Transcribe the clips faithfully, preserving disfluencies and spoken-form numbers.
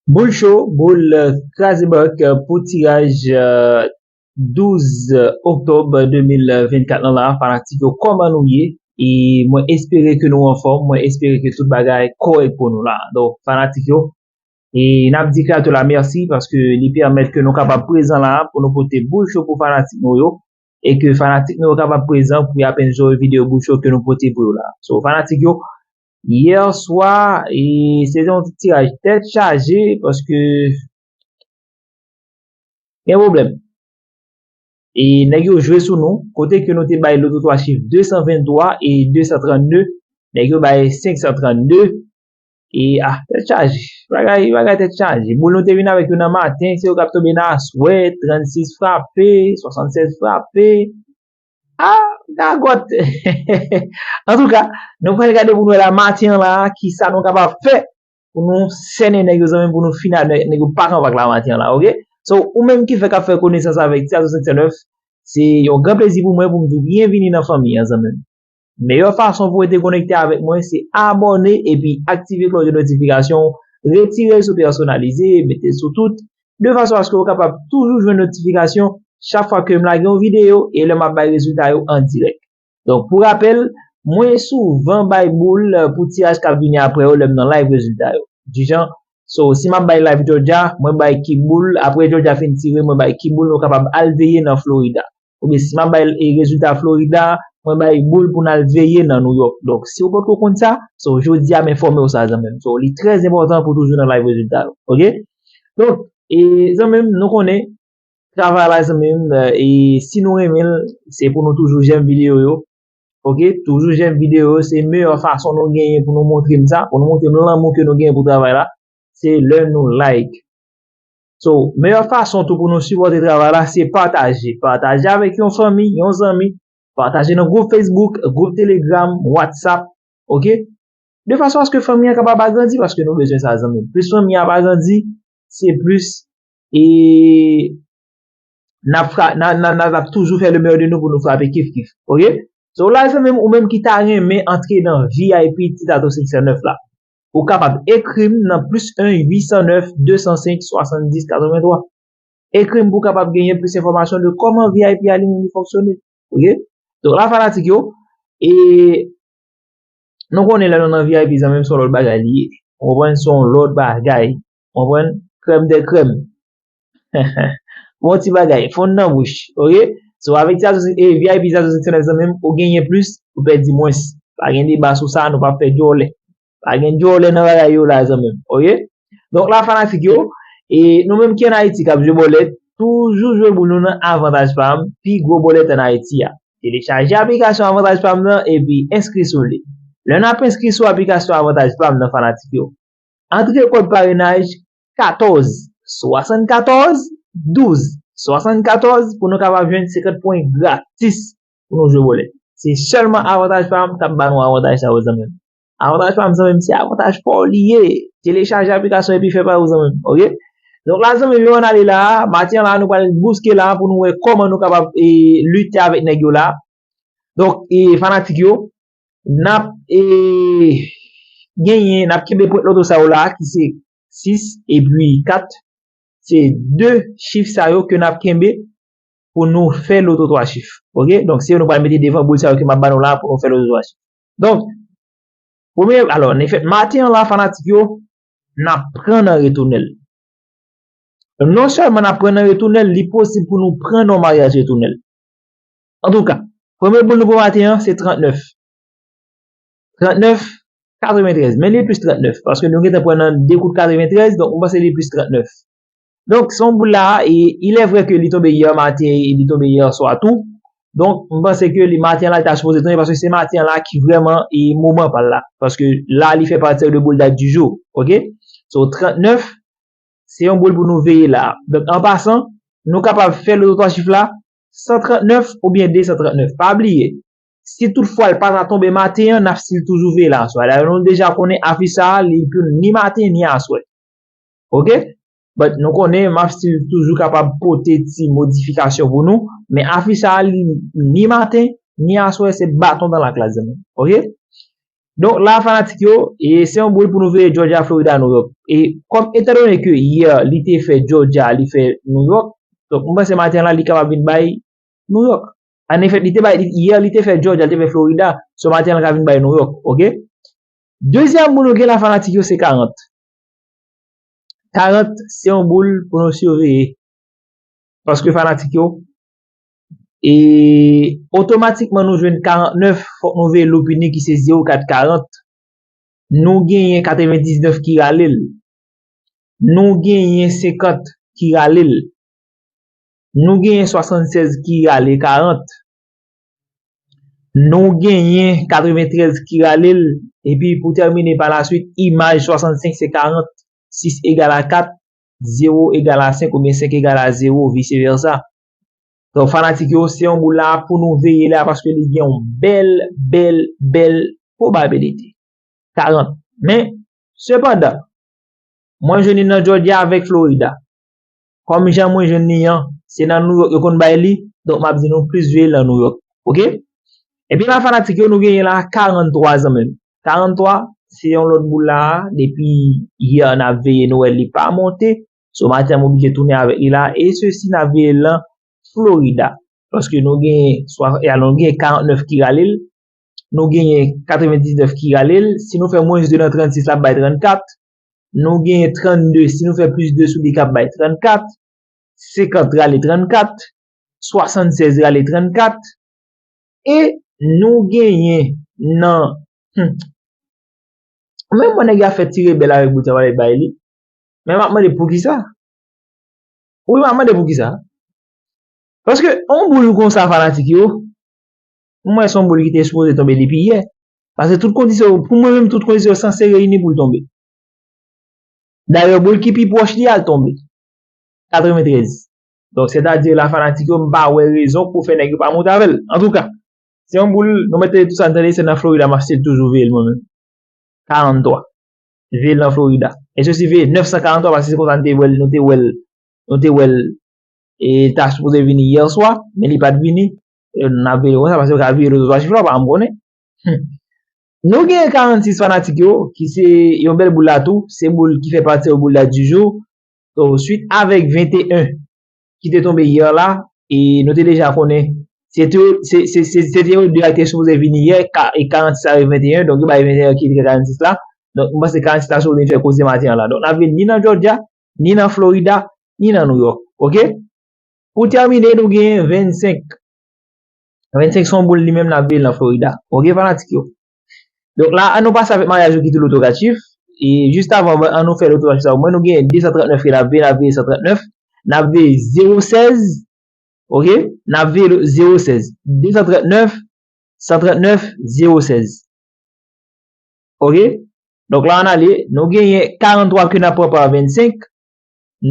Boul cho, boul, euh, kraze bank, euh, pou tiraj, euh, douz oktòb de mil vennkat lan la, fanatik yo, kòman nou ye? E mwen espere ke nou anfòm, mwen espere ke tout bagay kòrèk pou nou la. Donk, fanatik yo, e n ap di Kreatè la mèsi paske li pèmèt ke nou kapab prezan la pou nou pote boul cho pou fanatik nou yo, e ke fanatik nou yo kapab prezan pou y ap enjoy videyo boul cho ke nou pote pou yo la. So, fanatik yo, yè swa, e se te yon ti tiraj tèt chaje paske gen pwoblèm. E nèg yo jwe sou nou, kote ke nou te bay loto twa chif de san venntwa e de san trannde, nèg yo bay senk san trannde, e ah, tèt chaje, bagay, bagay tèt chaje. Boul nou te vin avèk yo nan maten, se yo k ap tonbe nan aswè, trannsis frape, swasannsèz frape, ah, gagòt. Antouka, nou pral gade pou nou wè la maten an la, ki sa nou kapab fè pou nou sènen nèg yo zanmi m, pou nou final nèg, nèg yo pa kanpe ak la maten an la, oke? So, ou menm ki fèk ap fè konesans avèk Ti Ato senk san nèf, se yon gran plezi pou mwen pou m di w byenvini nan fanmi an, zanmi m. Meyè fason pou w rete konekte avèk mwen, se abòne epi aktive klòch de notifikasyon, retire l sou pèsonalize, mete l sou tout, de fason aske w kapab toujou jwenn notifikasyon chak fwa ke m lage yon videyo e lè m ap bay rezilta yo an dirèk. Donk, pou rapèl, mwen souvan bay boul, euh, pou tiraj k ap vini apre yo lè m nan live rezilta yo. Dijan, so, si m ap bay live Georgia, mwen bay ki boul, apre Georgia fin tire, mwen bay ki boul nou kapab al veye nan Florida. Oubyen si m ap bay, e, rezilta Florida, mwen bay boul pou n al veye nan New York. Donk, si w potko konn sa, so, jodi a m enfòme w sa, zanmi m. So, li trè enpòtan pou toujou nan live rezilta yo. Oke? Donk, e, zanmi m, nou konnen, travay la, zanmi m, e si nou renmen l, se pou nou toujou jèm videyo yo. Oke? Toujou jèm videyo yo, se meyè fason nou genyen pou nou montre m sa, pou nou montre m lanmou ke nou genyen pou travay la, se lè nou like. So, meyè fason tou pou nou sipòte travay la, se pataje. Pataje avèk yon fanmi, yon zanmi. Pataje nan gwoup Facebook, gwoup Telegram, WhatsApp. Oke? De fason aske fanmi an kapab agrandi, paske nou bezwen sa, zanmi m. Plis fanmi an ap agrandi, se plis, e, n ap fra-, n a, n a, n a, n ap toujou fè le meyè de nou pou nou frape kif kif. Oke? So, la, zanmi m, ou menm ki ta renmen antre nan V I P Ti Ato senk san nèf la, ou kapab ekri m nan plis en uit san nèf de san senk swasanndis katrevenntwa. Ekri m pou w kapab genyen plis enfòmasyon de kòman V I P a li menm li fonksyone. Oke? Donk, la, fanatik yo, e nou konnen lè nou nan V I P, zanmi m, se yon lòt bagay li ye. Ou konprann? Se yon lòt bagay. Ou konprann? Crème de crème. Bon ti bagay, fonn nan bouch, oke? So, avèk Ti Ato, e, V I P Ti Ato senk san nèf, zanmi m, ou genyen plis, ou pèdi mwens. Pa gen deba sou sa, nou p ap fè djòlè. Pa gen djòlè nan bagay yo la, zanmi m, oke? Donk la, fanatik yo, e nou menm ki ann Ayiti k ap jwe bòlèt, toujou jwe boul nou nan Avantaj Farm, pi gwo bòlèt ann Ayiti a. Telechaje aplikasyon Avantaj Farm nan epi enskri sou li. Lè n ap enskri sou aplikasyon Avantaj Farm nan, fanatik yo, antre kòd parenaj katòz swasannkatòz douz swasannkatòz pou nou kapab jwenn senkant pwen gratis pou nou jwe bòlèt. Se sèlman Avantaj Farm k ap ba nou avantaj sa yo, zanmi m. Avantaj Farm, zanmi m, se avantaj pa w li ye. Telechaje aplikasyon epi fè pa ou, zanmi m, oke? Donk la, zanmi m, yo, ann ale la, maten an la, nou pral bouske la pou nou wè kòman nou kapab, e, lite avèk nèg yo la. Donk, e, fanatik yo, n ap, e, genyen, n ap kenbe pwent loto sa yo la, ki se sis epi kat. Se de chif sa yo ke n ap kenbe pou nou fè loto twa chif. Oke? Donk, se yo nou pral mete devan boul sa yo ke m ap ba nou la pou nou fè loto twa chif. Donk, premye, alò, n fèt maten an la, fanatik yo, n ap pran nan retounèl. Non sèlman n ap pran nan retounèl, li posib pou nou pran nan maryaj retounèl. Antouka, premye boul nou pou maten an, se trannèf. Trannèf, katreventrèz. Men li plis trannèf, paske nou gentan pran nan de kout katreventrèz, donk mwen panse li plis trannèf. Donk, se yon boul la, e, il est vrai ke li tonbe yè maten, e li tonbe yè swa tou. Donk, mwen panse ke li maten la, li ta sipoze tonbe, paske se maten la ki vrèman, e, moman pa l la. Paske la, li fè pati de boul dat du jour, oke? So, trannèf, se yon boul pou nou veye la. Donk, an pasan, nou kapab fè loto twa chif la, san trannèf oubyen de san trannèf. Pa bliye, si toutfwa l pa ta tonbe maten an, n ap still toujou veye la aswè. Dayè, nou deja konnen afich sa a, li pou ni maten ni aswè. Oke? But nou konnen m ap still toujou kapab pote ti modifikasyon pou nou, men afich sa a, li ni maten ni aswè, se baton dan laklas, zanmi. Oke? Donk la, fanatik yo, e se yon boul pou nou veye Georgia, Florida, New York. E kòm etandone ke yè li te fè Georgia, li fè New York, donk mwen panse maten la li kapab vin bay New York. An efè, li te bay, yè li te fè Georgia, li te fè Florida, so maten la ka vin bay New York, oke? Dezyèm boul nou gen la, fanatik yo, se karant. Karant se yon boul pou nou siveye. Paske fanatik yo, e otomatikman nou jwenn karantnèf, fòk nou veye loupini ki se zewo kat karant. Nou genyen katrevendiznèf ki rale l. Nou genyen senkant ki rale l. Nou genyen swasannsèz ki rale karant. Nou genyen katreventrèz ki rale l. Epi pou tèmine pa la swit, imaj swasannsenk se karant, sis egal a kat, zewo egal a senk oubyen senk egal a zewo, vise vèsa. Donk, fanatik yo, se yon boul la pou nou veye la paske li gen yon bèl, bèl, bèl pwobabilite. Karant. Men, sepandan, mwen jwenn li nan Georgia avèk Florida. Kòm jan mwen jwenn li an, se nan New York yo konn bay li, donk m ap di nou plis veye l nan New York. Oke? Ebyen la, fanatik yo, nou genyen la karantwa zanmi m. Karantwa, se yon lòt boul la, depi yè n ap veye, nou wè li pa monte. So maten, m oblije tounen avèk li la. E sesi, n ap veye l nan Florida. Paske nou genyen, swa, e alò, nou genyen karantnèf ki rale l, nou genyen katrevendiznèf ki rale l. Si nou fè mwens de nan trannsis, l ap bay trannkat. Nou genyen trannde, si nou fè plis de sou li, k ap bay trannkat. Senkant rale trannkat. Swasannsèz rale trannkat. E nou genyen nan, hmm, menm mwen nèg yo ap fè ti rebèl avèk bout sa, pa bay li. Men m ap mande poukisa. Wi, m ap mande poukisa. Paske yon boul konsa, fanatik yo, mwen se yon boul ki te sipoze tonbe depi yè. Paske tout kondisyon, pou mwen menm, tout kondisyon sanse reyini pou l tonbe. Dayè, boul ki pi pwòch li a tonbe. Katreventrèz. Donk, sètadi la, fanatik yo, m pa wè rezon pou fè nèg yo pa monte avè l. Antouka, se yon boul, nou mete tout sa n tande, se nan Florida, m ap still toujou veye l mwen menm. Karantwa. Veye l nan Florida. E sesi veye nèf san karantwa, paske se konsa nou te wè l, nou te wè l, nou te wè l, e ta sipoze vini yè swa, men li pa t vini. E n ap veye l konsa, paske yo ka vire lòt twa chif la, pa m konnen. Hmm. Nou gen karannsis fanatik yo, ki se yon bèl boul la tou, se boul ki fè pati de boul la du jour. So, swit avèk venteyen ki te tonbe yè la, e nou te deja konnen, se te, se, se, se, se te yo de a ki te sipoze vini yè, ka, e karannsis avèk venteyen, donk yo bay venteyen ki te karannsis la. Donk, m panse karannsis la sipoze vin fè koze maten an la. Donk, n ap vin ni nan Georgia, ni nan Florida, ni nan New York. Oke? Pou tèmine, nou gen vennsenk. Vennsenk se yon boul li menm n ap veye l nan Florida. Oke, fanatik yo? Donk la, an nou pase avèk maryaj yo ki tou loto kat chif. E jis avan, an nou fè loto kat chif sa. Mwen, nou gen de san trannèf ke n ap veye, n ap veye san trannèf. N ap veye zewo sèz. Oke? N ap veye lo-, zewo sèz. De san trannèf, san trannèf, zewo sèz. Oke? Donk la, ann ale, nou genyen karantwa ke n ap pran pa vennsenk,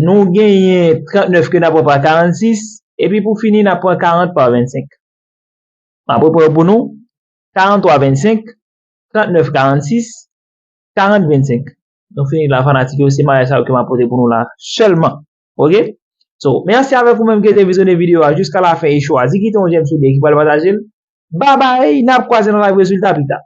nou genyen trannèf ke n ap pran pa karannsis, epi pou fini, n ap pran karant pa vennsenk. M ap repran yo pou nou, karantwa vennsenk, trannèf karannsis, karant vennsenk. Nou fini la, fanatik yo, se maryaj sa yo ke m ap pote pou nou la sèlman. Oke? So, mèsi avèk ou menm ki te vizyone videyo a jiska lafen e chwazi kite yon jèm sou li ki pral pataje l. Babay, n ap kwaze nan live rezilta pita.